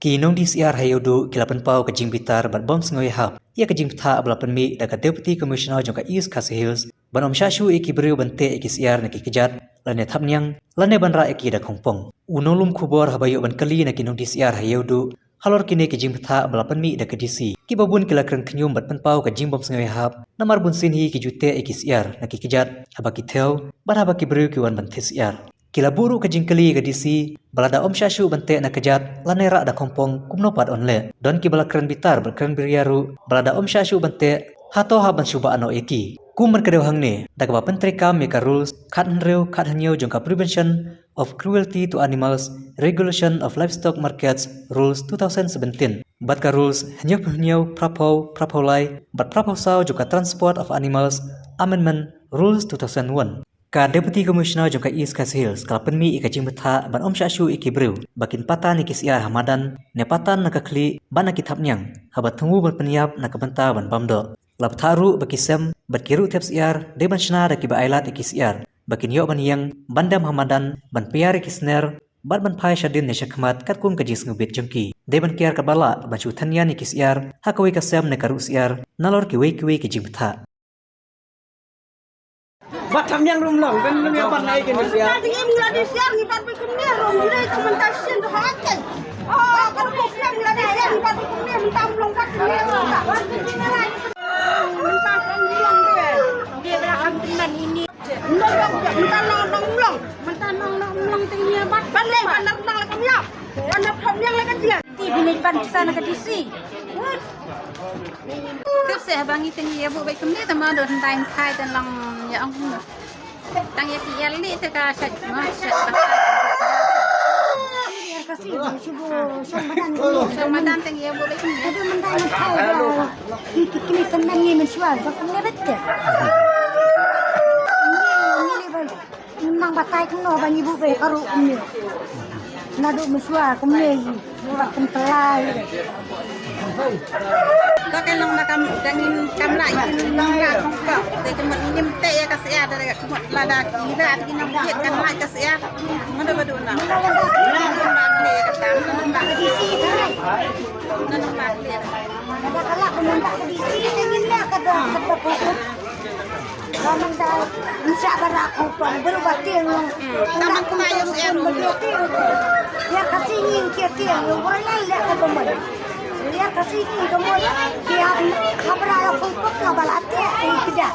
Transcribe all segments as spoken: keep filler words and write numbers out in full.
Ki nongdie syiar ha Ïewduh ki la pynpaw ka jingbitar bad bym sngew ïahap ïa ka jingbthah ba la pynmih da ka Deputy Commissioner jong ka East Khasi Hills ban ym shah shuh ïa ki briew ban teh ïa ki syiar na ki kjat lane thapniang lane ban rah ïa ki da khongpong. U nonglum khubor haba ïoh ban kylli na ki nongdie syiar ha Ïewduh halor kine ki jingbthah ba la pynmih da ka D C, kiba bun ki la kren khñium bad pynpaw ka jingbym sngew ïahap namar bunsien hi ki ju teh ïa ki syiar na ki kjat haba ki thew bad haba ki briew ki wan ban thied syiar. Ki la buh ruh ka jingkylli ïa ka D C ba lada ym shah shuh ban teh na kjat lane rah da khongpong, kumno pat yn leh. Don kiba la kren bitar bad kren biria ruh ba lada ym shah shuh ban teh, hato hap ban shu bah noh ïa ki. Kum ban kdew hangne, da kaba pyntreikam ïa ka Rules khathynriew khathynñiew jong ka Prevention of Cruelty to Animals, Regulation of Livestock Markets Rules two thousand seventeen bad ka Rules hynñiewphew hynñiew, phraphew, phraphew lai bad phraphew saw jong ka Transport of Animals Amendment Rules two thousand one. Ka Deputy Commissioner jong ka East Khasi Hills ka la pynmih ïa ka jingbthah ban ym shah shuh ïa ki briew ba kin patan ïa ki syiar ha madan ne patan na ka khlieh bad na ki thapniang haba thmu ban pynïap na ka bynta ban bam doh. La bthah ruh ba ki sem bad ki ruh thep syiar dei ban shna da kiba ailad ïa ki syiar ba kin ïoh ban ïeng ban dem ha madan ban pynïar ïa ki sner bad ban phai shadien ne shakhmat katkum ka jingsngewbit jong ki. Dei ban kiar katba lah ban shu tynñian ïa ki syiar ha kawei ka sem ne ka ruh syiar nalor kiwei kiwei ki jingbthah. Bat tham yang rum long kan rum yang pan lai kan sia. Ngi ngi la di siar ngi bat bi kumne rum ngi dei kumne ta sien do ha kan. Oh, kan ko siar ngi la di siar ngi bat bi kumne mynta long kat kumne rum. Mynta kan long de. Dia berapa teman ini? Long long mynta long long long. Mynta long long long teng ni bat. Ban lai ban long long kan ya. Ban tham yang lai kan dia. Ti bini ban sana ke D C. Tip seh ba ngi teng ïa buh bad kumne te ma don dang khai te long ïa ong. Tang ïa ki ïa li te ka sha ma sha. Sha madan teng ïa buh bad kumne. Ki ki ki sen ngi men shwa ba kumne bet. Nang batai kumno ba ngi buh bad ka ruh kumne. Naduh mynshuwa kumne hi ba pyntyllai. Ka kan long da kam dang in kam lai in ra kong kong. Te jemot in im te ïa ka sia da ka jemot lada ki ra ki nang biet kan lai ka sia. Madu madu na. Ba le ka tam ba. Nan ba le. Ba ka la ko nang ba di si te ngin na ka da ka da ko. Ba mynta ngi shah ba rah khongpong, baroh ba tieng long. Tang ba kumta ïa sha ba tieng. Ïa ka sngi ngi tieng long, baroh la leh ka ba mon. Ïa ka sngi ka mon. Ki hap hap rah khongpong ka ba la tieng ki da.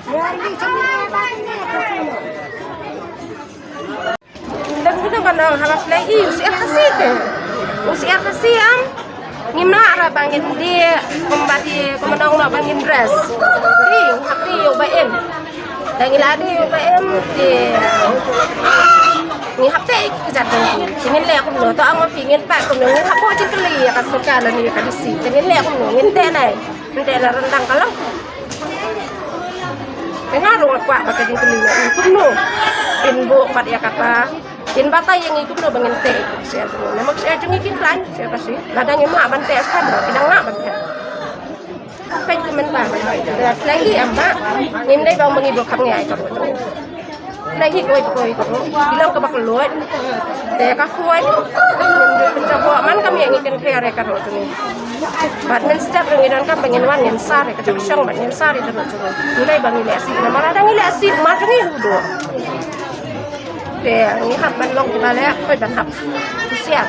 Ïa ri chim ba ni ka sngi. Dang guna ban ong haba pynlait hi u syiar Khasi te. U syiar Khasi am. Ngim lah ra ba ngin dih kumba dih kumba ong ba ngin dress. Dih hap dih ïa u ba im. Dang ngi la dih ïa u ba im dih. Ngi hap te ki kjat dang. Ngin leh kumno to ong ma phi ngin pat kumno ngin hap buh jingkylli ïa ka sorkar lane ïa ka D C. Ngin leh kumno ngin te nai. Mynta la ryndang ka long. Te nga ruh nga kwah ba ka jingkylli ïa u kumno. Kin buh pat ïa kata. Kin batai ïa ngi kumno ba ngin teh. Syiar jong ngi. Namar syiar jong ngi ki khlaiñ, syiar Khasi. Lada ngim lah ban teh, syiar ki dang lah ban teh. Peit kumne ba. Lada khlaiñ hi em ba. Ngim dei ba ong ba ngi buh kham ngi ai ka buh. Lei hi kawei kawei ka ruh. Ki long kaba kylluid. Te ka khuid. Pynjah bok man kam ïa ngi kynphiar ïa ka ruh jong ngi. Bad mynstep ruh ngi donkam ba ngin wan ngin sar ïa ka jingshong bad ngin sar ïa ka ruh jong ngi. Ngi lei ba ngi leh sih. Namar lada ngi leh sih, mar jong ngi huduh. Te ngi hap ban long kiba leh, khuid ban hap. Husiar.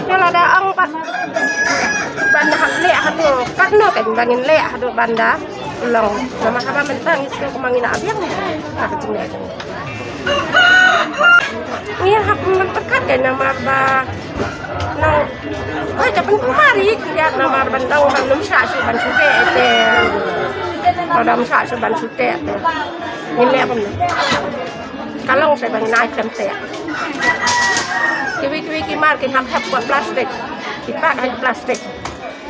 Te lada ong pat ban hap leh haduh katno kan ba ngin leh haduh ban da long. Namar haba mynta ngi sngewbha ma ngi na biang. Ka jingeh jong ngi. Ngi hap ban pyrkhat kan namar ba nang. Oi, ka pynpumari kiad namar ban dang ban nym shah shu ban shu teh te. Ba dang shah shu ban shu teh te. Ngin leh ban. Ka long sa ban nai tem teh. Kiwei kiwei ki mar kin hap hap plastik. Ki pak ha plastik.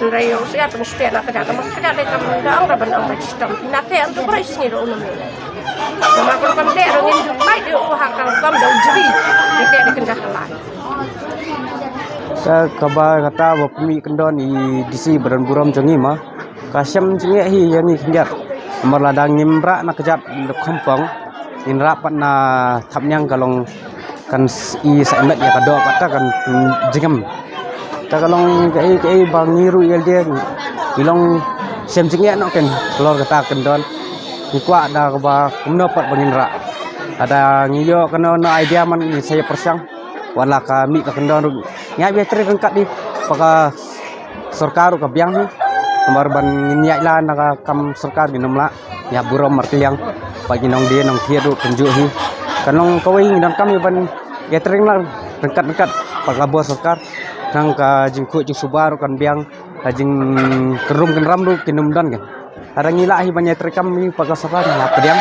Hynrei u syiar pynstep na ka jaka ma ka jaka dei kam da ong da ban ong ba system. Na te ong tu brai sngi da ong. Ma ko kam te ong in ju pai de u ha ka kam da u jri. Ni te de kynja ka lai. Sa kaba kata ba pynmih kyndon i D C ba don burom jong i ma. Ka shem jingeh hi ïa ngi khyndiat. Namar lada ngim rah na kjat da khongpong. Ngin rah pat na thapniang ka long kan s-, i sa imat ïa ka doh kata kan, mm, jingem. Ta ka long kaei kaei ba ngi ruh ïa lade ngi long shem jingeh noh kan halor kata kan don. Ngi kwah da kaba kumno pat ba ngin rah. Lada ngi ïoh kano kano idea man ngi sa ïa pyrshang. Wat la ka mih ka kyndon ruh ngi hap ïa trei ryngkat hi ba ka sorkar ruh ka biang hi. Namar ban ngin ïaid la na ka kam sorkar ngin ym lah. Ngi hap burom markylliang ba ngi nongdie nongthied ruh kumjuh hi. Kan long kawei ngi donkam ïa ban ïa trei lang ryngkat ryngkat bad ka bor sorkar. Nang ka jingkhuid jingsuba ruh kan biang, ka jingkynrum kynram ruh kin ym don kan. Lada ngi lah hi ban ïa trei kam hi bad ka sorkar ngi hap pdiang.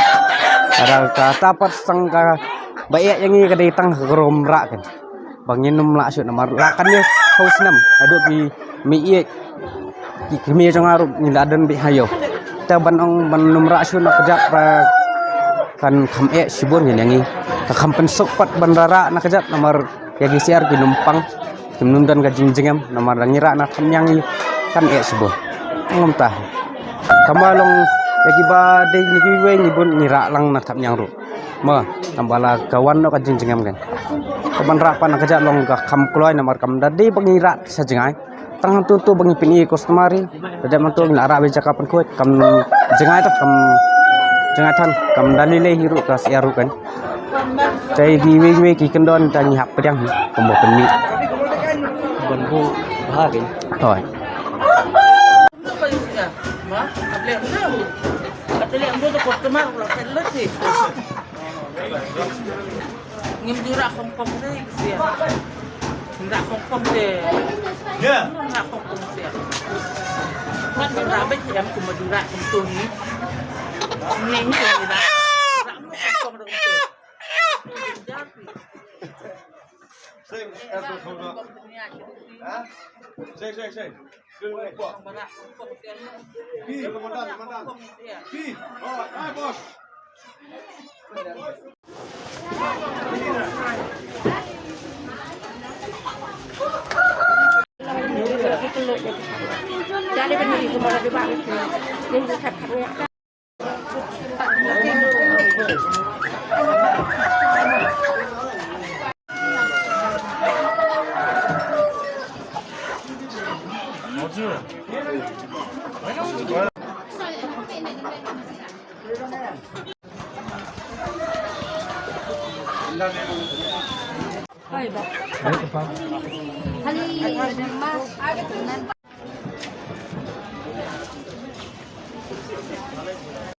Lada kata pat tang kaba eh ïa ngi ka dei tang ka rum rah kan. Ba ngin ym lah shuh namar lah kan ïa hau snem haduh ki mih ïeit ki kmie jong nga ruh ngi la don beit ha ïew. Te ban ong ban ym rah shuh na kjat ba kan kham eh shibun ïa ngi. Ka kham pynsuk pat ban rah rah na kjat namar ïa ki syiar kin ym pang. Kim nym don ka jingjngem namar da ngi rah na thapniang ngi kan eh shibun. Ngam tah. Kama long ïa kiba dei ngi kiwei ngi bun ngi rah lang na thapniang ruh. Mo, tang ba la ka wan noh ka jingjngem kan. Ka ban rah pat na kjat long ka kham kloi namar kam da dei ba ngi rah sha jngai. Tang hangtu tu ba ngi pyni customary. Ka dei hangtu ngi la rah beit jaka pynkhuid kam jngai tah kam jngai than kam da lei lei hi ruh ka syiar ruh kan. Te kiwei kiwei ki kyndon te ngi hap pdiang hi kumba pynmih. Ban buh bha kan. Hooid. Ngim ju rah Hong Kong te, ksia. Ngim rah Hong Kong te. Ngim rah Hong Kong te. Wat ngim rah beit em kum ma ju rah kum tu ni. Ni ni ngim rah. Rah Hong Kong dong tu. Pi, komandan, komandan. Pi. Oh, hai, bos.